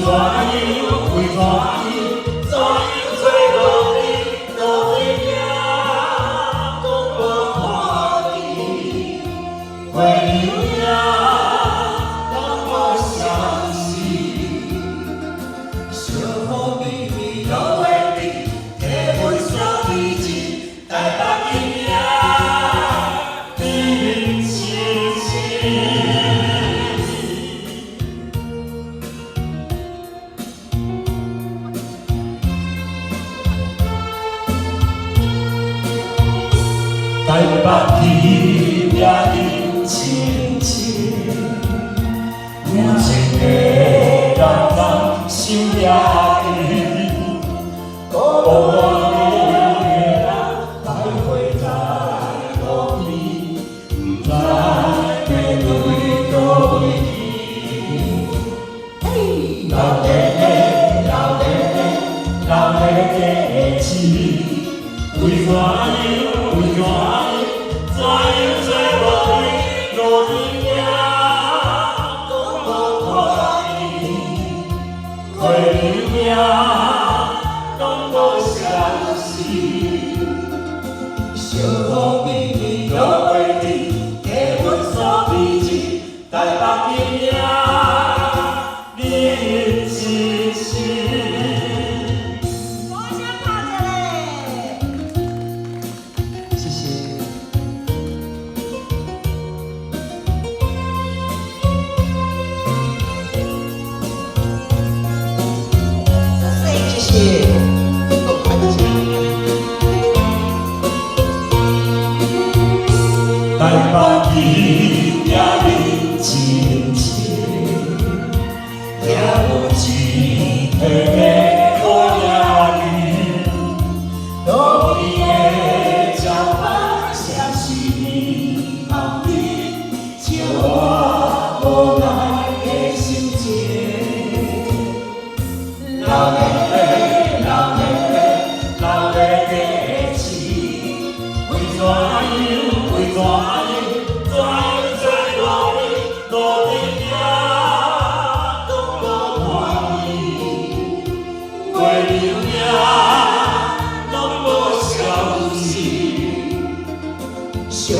樣？為怎樣？怎樣做路邊路邊行，講無看見，月流影攏無消息，小雨微微落袂停，低溫煞美情，台北今夜冷清清。台北今夜冷清清，有情的人人心也紧，孤单的人徘徊在路邊，毋知欲對佗位去。嘿，流咧咧，流咧咧，流咧咧的痴，為怎樣？為怎樣？怎樣做路邊路邊行，講無看見，月流影攏無消息，小雨微微落袂停，低溫煞美情，台北今夜冷清清。鼓聲拍一下。謝謝。謝謝謝。台北今夜冷清清，也有一个个好影兒，路邊的招牌寫是你香味，照我無奈的心情。流咧咧，流咧咧，流咧咧的痴，為怎樣？為怎樣？怎樣做路邊路邊行，講無看見，月流影攏無消息，小雨